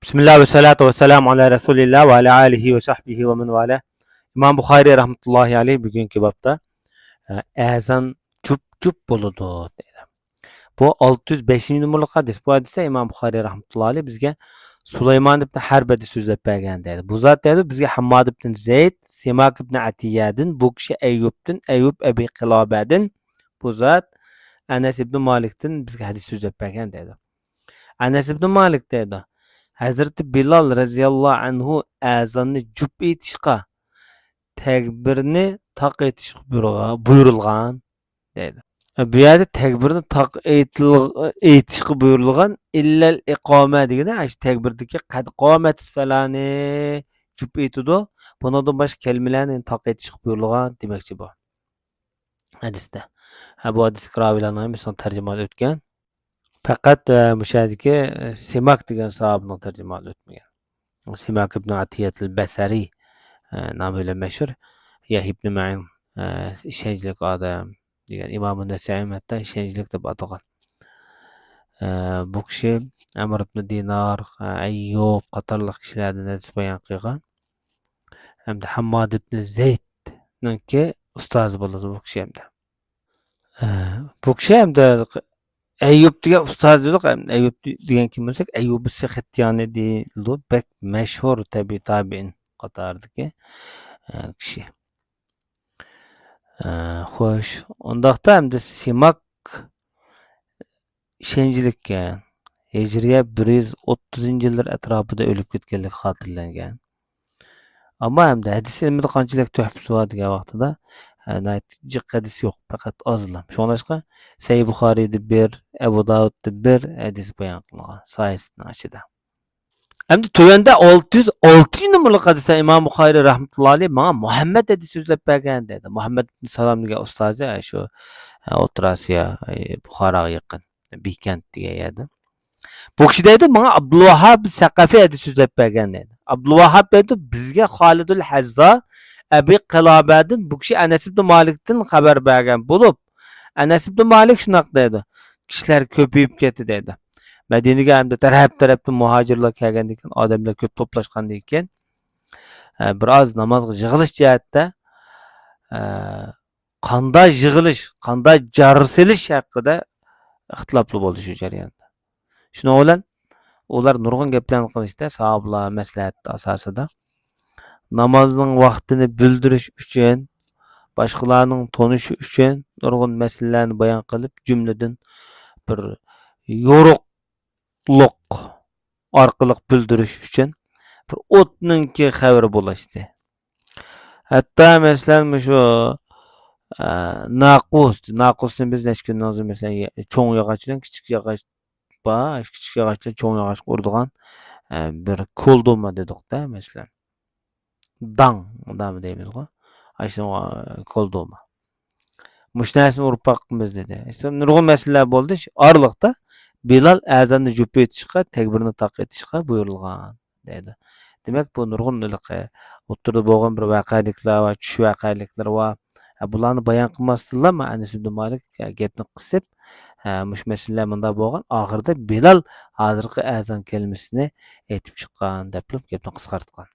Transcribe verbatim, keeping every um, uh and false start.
بىسمىللا ۋە سالاتۇ ۋە سالامۇ ئالا رەسۇلىللا ۋە ئالا ئالىھى ۋە سەھبىھى ۋە مەن ۋالا. ئىمام بۇخارىي رەھمەتۇللاھى ئەلەيھ بۈگۈنكى بابتا، ئە، ئەزان جۈپ-جۈپ بولىدۇ دەيدۇ. بۇ ئالتە يۈز بەشىنچى نومۇرلۇق ھەدىس. بۇ ھەدىستە ئىمام بۇخارىي رەھمەتۇللاھى ئەلەيھ بىزگە سۇلايمان ئىبن ھەرب ھەدىس سۆزلەپ بەرگەن دەيدۇ. بۇ زات دەيدۇ، بىزگە ھەمماد ئىبن زەيد، سىماك ئىبن ئەتىيەدىن، بۇ كىشى ئەييۇبتىن، ئەييۇب ئەبى قىلابەدىن، بۇ زات ئەنەس ئىبن مالىكتىن بىزگە ھەدىس سۆزلەپ بەرگەن دەيدۇ. ئەنەس ئىبن مالىك دەيدۇ، ھەزرىتى بىلال رەزىياللاھۇ ئەنھۇ ئەزاننى جۈپ ئېيتىشقا، تەكبىرنى تاق ئېيتىشقا بۇيرۇغا-، بۇيرۇلغان دەيدۇ. بۇ يەردە تەكبىرنى تاق ئېيتىلغ-، ئېيتىشقا بۇيرۇلغان، ئىللەل ئىقامە دېگىنى ئاشۇ تەكبىردىكى قەد قامەتىسسالانى جۈپ ئېيتىدۇ. بۇنىڭدىن باشقا كەلمىلەرنى تاق ئېيتىشقا بۇيرۇلغان دېمەكچى بۇ ھەدىستە. ھە، بۇ ھەدىستىكى راۋىيلارنىڭ ھەممىسىنىڭ تەرجىمىھالى ئۆتكەن. پەقەت، ئە، مۇشۇ يەردىكى، ئە، سىماك دېگەن ساھابىنىڭ تەرجىمىھالى ئۆتمىگەن. سىماك ئىبن ئاتىيەتىل بەسەرى، ئە، نامى بىلەن مەشھۇر. يەھيا ئىبن مەئىن، ئە، ئىشەنچلىك ئادەم دېگەن، ئىمامۇ نەسەئىم ھەتتا ئىشەنچلىك دەپ ئاتىغان. ئە، بۇ كىشى ئەمر ئىبن دىنار، ئە، ئەييۇب قاتارلىق كىشىلەردىن ھەدىس بايان قىلغان. ھەمدە ھەمماد ئىبن زەيدنىڭكى ئۇستازى بولىدۇ بۇ كىشى ھەمدە. ئە، بۇ كىشى ھەمدە ئەييۇب دېگەن ئۇستاز دېدۇق، ئەييۇب دېگەن كىم بولساق، ئەييۇب سىختىيانى دېيىلىدۇ، بەك مەشھۇر تەبىئىي تابىئىن قاتارىدىكى، ئە، كىشى. ئە، خوش، ئۇنداقتا ئەمدى سىماك ئىشەنچلىككەن. ھىجرىيە بىر يۈز ئوتتۇزىنچى يىللار ئەتراپىدا ئۆلۈپ كەتكەنلىكى خاتىرىلەنگەن. ئەمما ھەمدە ھەدىس ئىلمىدا قانچىلىك تۆھپىسى بار دېگەن ۋاقتىدا، ھە، ناھايىتى جىق ھەدىس يوق، پەقەت ئازلا. شۇڭلاشقا سەھىھ بۇخارىيدا بىر، ئەبۇ داۋۇدتا بىر ھەدىس بايان قىلىنغان ساھىھىنىڭ ئىچىدە. ئەمدى تۆۋەندە ئالتە يۈز ئالتىنچى نومۇرلۇق ھەدىستە ئىمام بۇخارىي رەھمەتۇللاھى ئەلەيھ ماڭا مۇھەممەد ھەدىس سۆزلەپ بەرگەن دەيدۇ. مۇھەممەد ئىبن سالام دېگەن ئۇستازى، ئە، شۇ، ئە، ئوتتۇرا ئاسىيا، ئە، بۇخاراغا يېقىن، بىكەنت دېگەن يەردە. بۇ كىشى دەيدۇ، ماڭا ئابدۇلۋاھاب سەقەفى ھەدىس سۆزلەپ بەرگەن دەيدۇ. ئابدۇلۋاھاب دەيدۇ، بىزگە خالىدۇل ھەززا، ئەبى قىلابەدىن بۇ كىشى ئەنەس ئىبن مالىكتىن خەۋەر بەرگەن بولۇپ، ئەنەس ئىبن مالىك شۇنداق دەيدۇ، كىشىلەر كۆپىيىپ كەتتى دەيدۇ. مەدىنىگە ھەمدە تەرەپ-تەرەپتىن مۇھاجىرلار كەلگەندىن كېيىن، ئادەملەر كۆپ توپلاشقاندىن كېيىن، ئە، بىر ئاز نامازغا يىغىلىش جەھەتتە، ئە، قاندا يىغىلىش، قاندا جار سېلىش ھەققىدە ئىختىلاپلار بولدى شۇ جەرياندا. شۇنىڭ بىلەن ئۇلار نۇرغۇن گەپلەرنى قىلىشتى، ساھابىلار مەسلىھەت ئاساسىدا. نامازنىڭ ۋاقتىنى بىلدۈرۈش ئۈچۈن، باشقىلارنىڭ تونۇشى ئۈچۈن نۇرغۇن مەسىلىلەرنى بايان قىلىپ، جۈملىدىن بىر يورۇقلۇق ئارقىلىق بىلدۈرۈش ئۈچۈن بىر ئوتنىڭكى خەۋىرى بولاشتى. ھەتتا مەسىلەن، مۇشۇ، ئە، ناقۇس، ناقۇسنى بىز نەچچە كۈندىن ئازراق، مەسىلەن، يە-، چوڭ ياغاچ بىلەن كىچىك ياغاچ بار، كىچىك ياغاچ بىلەن چوڭ ياغاچقا ئۇرىدىغان، ئە، بىر كولدۇرما دېدۇق-دە، مەسىلەن. داڭ، مۇنداقمۇ دەيمىزغۇ؟ ئاشۇنىڭغا كولدۇرما. مۇشۇ نەرسىنى ئۇرۇپ باققىمىز دېدى. ئىشتە نۇرغۇن مەسىلىلەر بولدى. شۇ ئارىلىقتا بىلال ئەزاننى جۈپ ئېيتىشقا، تەكبىرنى تاق ئېيتىشقا بۇيرۇلغان دەيدۇ. دېمەك، بۇ نۇرغۇن ھېلىقى ئوتتۇرىدا بولغان بىر ۋەقەلىكلەر ۋە چۈش ۋەقەلىكلىرى بار. ھە، بۇلارنى بايان قىلماستىنلا، مانا ئەنەس ئىبن مالىك، ھە، گەپنى قىسىپ، ھە، مۇشۇ مەسىلىلەر مۇنداق بولغان، ئاخىرىدا بىلال ھازىرقى ئەزان كەلىمىسىنى ئېيتىپ چىققان دەپلا گەپنى قىسقارتقان.